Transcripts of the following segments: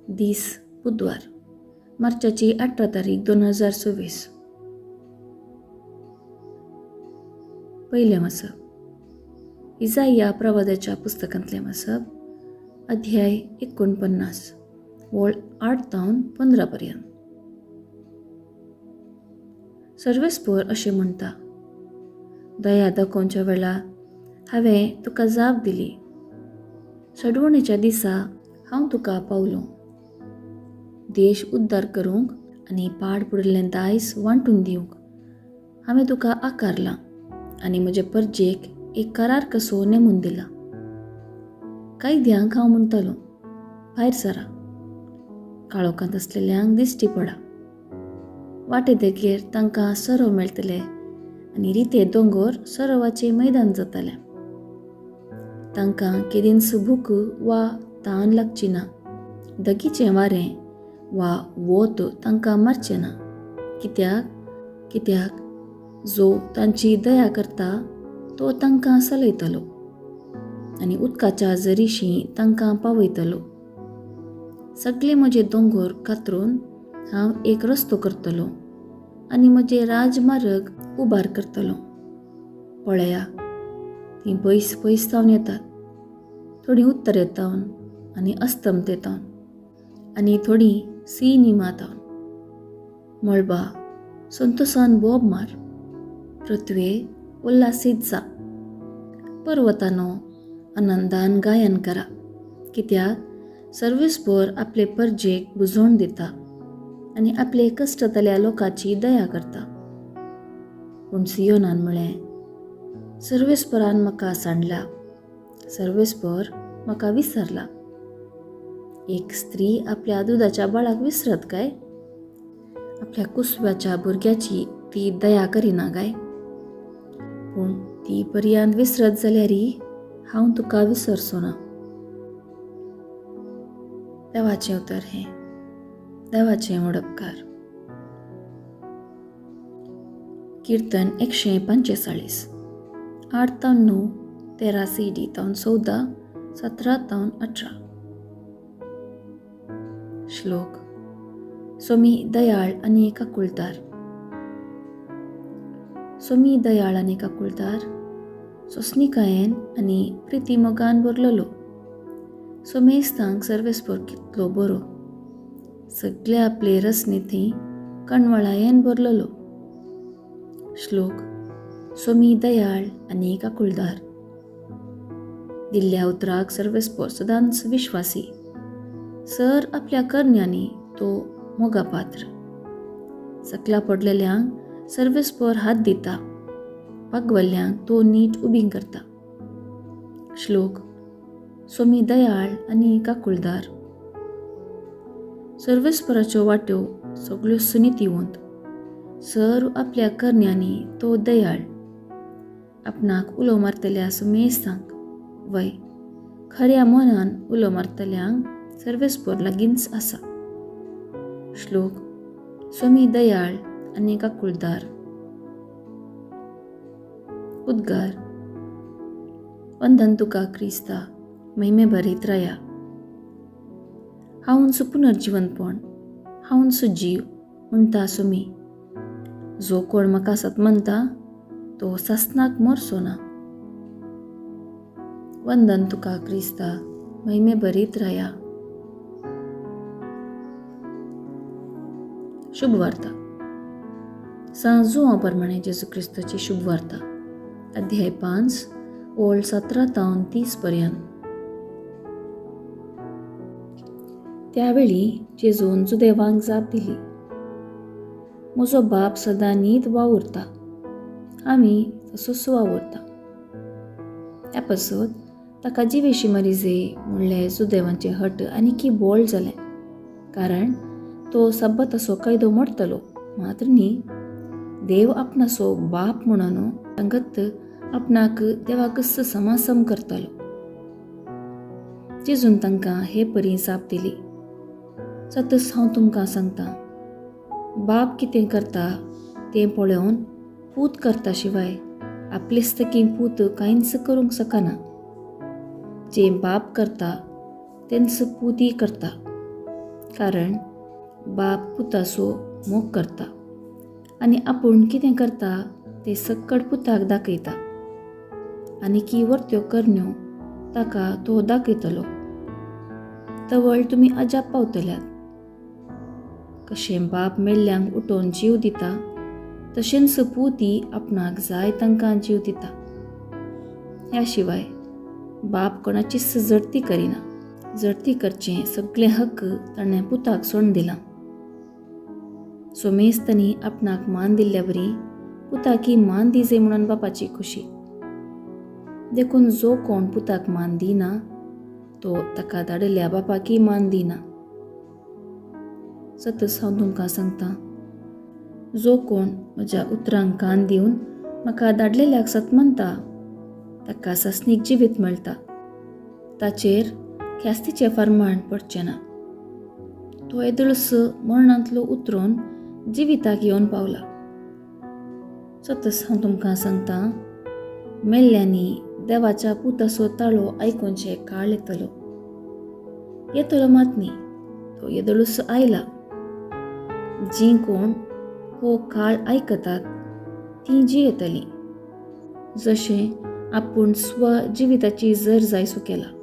दीस बुधवार, मार्चाची 18 तारीख 2026. पयलें वाचप इजाया प्रवादाच्या पुस्तकांतलें वाचप, अध्याय 49, वळ 8 तावन 15 पर्यंत. सर्वेस्पोर अशें म्हणटा, दया दाखोवच्या वेळा हांवें तुका जाप दिली, सडवणेच्या दिसा हांव तुका पावलो. देश उद्धार करूंक आनी पाड पडिल्लें दायज वांटून दिवंक हांवें तुका आकारलां आनी म्हजे परजेक एक करार कसो नेमून दिला. कायद्यांक हांव म्हणटालो, भायर सरा, काळोखांत आसलेल्यांक दिश्टी पडा. वाटे देगेर तांकां सरो मेळटले आनी रिते दोंगोर सरोवाचें मैदान जातलें. तांकां केदींच भूक वा तान लागची ना, दगीचें वारें वा वोत तांकां मारचें ना. कित्याक कित्याक जो तांची दया करता तो तांकां सलयतलो आनी उदकाच्या जरीशी तांकां पावयतलो. सगळे म्हजे दोंगोर कातरून हांव एक रस्तो करतलो आनी म्हजे राजमार्ग उबार करतलो. पळया, तीं पयस पयस जावन येतात, थोडीं उत्तरे तावन आनी अस्तमते तावन आनी थोडीं सिनिमा तावन. मळबा संतोसान बोब मार, पृथ्वे उल्हासीत जा, पर्वतानो आनंदान गायन करा, कित्याक सर्वेस्पोर आपले परजेक बुजोवन दिता आनी आपले कश्टतल्या लोकांची दया करता. पूण सियोनान म्हळें, सर्वेस्परान म्हाका सांडला, सर्वेस्पर म्हाका विसरला. एक स्त्री आपल्या दुदाच्या बाळाक विसरत काय? आपल्या कुसव्याच्या भुरग्याची ती दया करिना काय? पूण ती पर्यंत विसरत जाल्यारय हांव तुका विसरचो ना. देवाचें उतर हें, देवाचें वडपकार. कीर्तन 145, 8 तावन 9, 13 CD तावन 14, 17 तावन 18. श्लोक. सोमी दयाळ आनी काकुळदार. सोमी दयाळ आनी काकुळदार, सोंसणिकायेन आनी प्रितीमोगान भरलेलो. सोमेस्तांक सर्वेस्पोर कितलो बरो, सगळे आपले रसनिथी कणवळायेन भरलेलो. श्लोक. सोमी दयाळ आनी काकुळदार. दिल्ल्या उतराक सर्वेस्पोर सदांच विश्वासी, सर आपल्या करण्यांनी तो मोगापात्र. सकला पडलेल्यांक सर्वेस्पोर हात दिता, पागवल्ल्यांक तो नीट उबी करता. श्लोक. सोमी दयाळ आनी काकुळदार. सर्वेस्पराच्यो वाट्यो सगल्यो सुनितीवंत, सर्व आपल्या करण्यांनी तो दयाळ. आपणाक उलो मारतल्या सुमेस्तांक, वय खऱ्या मनान उलो मारतल्यांक सर्वेस्पोर लागींच आसा. श्लोक. सोमी दयाळ आनी काकुळदार. उद्गार. वंदन तुका क्रिस्ता, महिमे भरीत राया. हांवूच पुनर्जिवनपण, हांवूच जीव म्हणटा सोमी. जो कोण म्हाका सत म्हणटा तो सासनाक मरचो ना. वंदन तुका क्रिस्ता, महिमे भरीत राया. शुभवार्ता. सां जुआंव प्रमाणे जेजू क्रिस्ताची शुभवार्ता, अध्याय 5, ओळ 17 तावन 30 पर्यंत. त्यावेळी जेजून जुदेवांक जाप दिली, म्हजो बाप सदां नीत वावुरता, आमी तसोच वावुरता. ह्या पासत ताका जिवेशी मरिजे म्हणलें जुदेवांचें हट आनीकी बोळ जालें, कारण तो सब्बताचो कायदो मोडटलो मात्र न्ही, देव आपणाचो बाप म्हणून सांगत आपणाक देवाकच समासम करतालो. जेजून तांकां हे परी जाप दिली, सतच हांव तुमकां सांगता, बाप कितें करता तें पळोवन पूत करता शिवाय आपलेच तकी पूत कांयच करूंक शकना. जें बाप करता तेंच पूतय करता. कारण बाप पुतासो मोग करता आनी आपूण कितें करता तें सक्कड पुताक दाखयता आनी की वर्त्यो करण्यो ताका तो दाखयतलो. तवळ तुमी अजाप पावतल्यात. कशें बाप मेल्ल्यांक उठोवन जीव दिता तशेंच पूती आपणाक जाय तांकां जीव दिता. ह्या शिवाय बाप कोणाचीच जडती करिना. जडती करचें सगळें हक्क ताणें पुताक सोडून दिलां. सोमेस्तांनी आपणाक मान दिल्ल्या वरी पुताकी मान दिजे म्हणून बापाची खुशी. देखून जो कोण पुताक मान दिना तो ताका धाडिल्ल्या बापाकी मान दिना. सतच हांव तुमकां सांगता, जो कोण म्हज्या उतरांक कान दिवन म्हाका धाडलेल्याक सत मानता ताका सासणीक जिवीत मेळटा. ताचेर ख्यास्तीचें फर्माण पडचें ना. तो येदोळस मरणांतलो उतरून जिविताक येवन पावला. सतच हांव तुमकां सांगता, मेल्ल्यांनी देवाच्या पुताचो ताळो आयकुचें काळ येतलो. येतलो मात न्ही, तो येदोळस आयला. जीं कोण हो काळ आयकतात तीं जियेतलीं, जशें आपूण स्व जिविताची जर जायसो केला.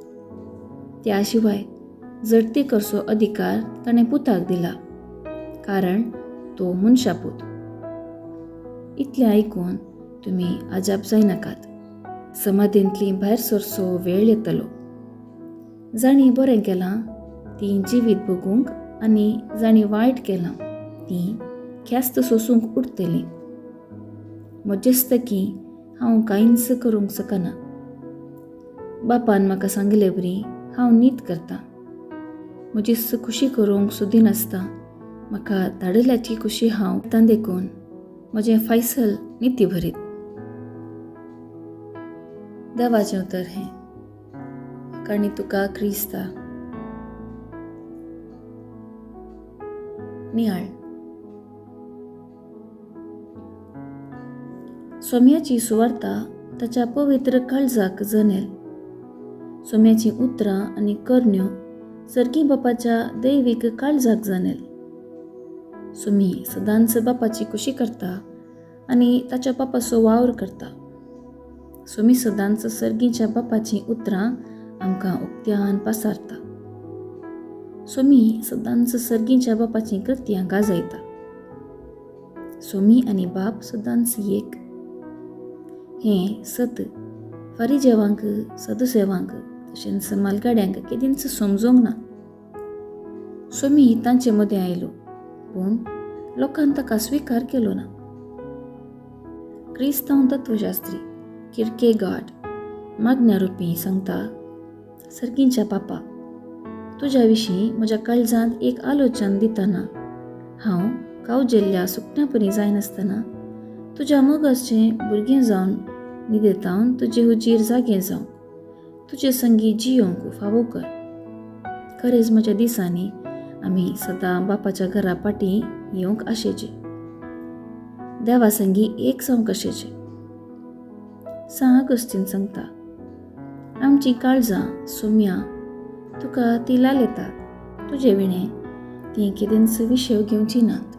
त्या शिवाय जडती करचो अधिकार ताणें पुताक दिला, कारण तो मनशापूत. इतलें आयकून तुमी अजाप जायनाकात. समाधींतली भायर सरचो वेळ येतलो. जांणी बरें केलां तीं जिवीत भोगूंक आनी जांणी वायट केलां तीं ख्यास्त सोसूंक उरतलीं. म्हजेस्तकी हांव कांयच करूंक शकना. बापान म्हाका सांगिल्ले वरी हांव नीत करतां. म्हजी खुशी करूंक सोदिनासता म्हाका धाडिल्ल्याची खुशी हांव करतां. देखून म्हजें फैसल निती भरीत. देवाचें उतर हें. आनी तुका क्रिस्ता. नियाळ. सोम्याची सुवार्ता ताच्या पवित्र काळजाक जनेल. सोम्याचीं उतरां आनी करण्यो सर्गी बापाच्या दैवीक काळजाक जनेल. सोमी सदांच बापाची खुशी करता आनी ताच्या बापाचो वावर करता. सोमी सदांच सर्गीच्या बापाचीं उतरां आमकां उक्त्यान पासारता. सोमी सदांच सर्गीच्या बापाचीं कृत्यां गाजयता. सोमी आनी बाप सदांच एक. हें सत फारीजेवांक, सदुसेवांक तशेंच मालगाड्यांक केदींच समजूंक ना. सोमी तांचे मदें आयलो, पूण लोकान ताका स्विकार केलो ना. क्रिस्तांव तत्वशास्त्री किर्केगार्ड मागण्या रुपी सांगता, सर्गींच्या पापा, तुज्या विशीं म्हज्या काळजांत एक आलोचन दितना हांव कावजेल्ल्या सुकण्या परी जायनासतना तुज्या मोगाचें भुरगें जावन न्हिदेतावन तुजे हुजीर जागें जावंक, तुजे संगी जियोंक फावो कर. खरेंच म्हज्या दिसांनी आमी सदां बापाच्या घरा फाटीं येवंक आशेचे, देवा संगी एक जावंक आशेचे. सां आगस्तीन सांगता, आमचीं काळजां सोम्या तुका ती लाल येतात, तुजे विणें तीं केदेंच विशेव घेवची नात.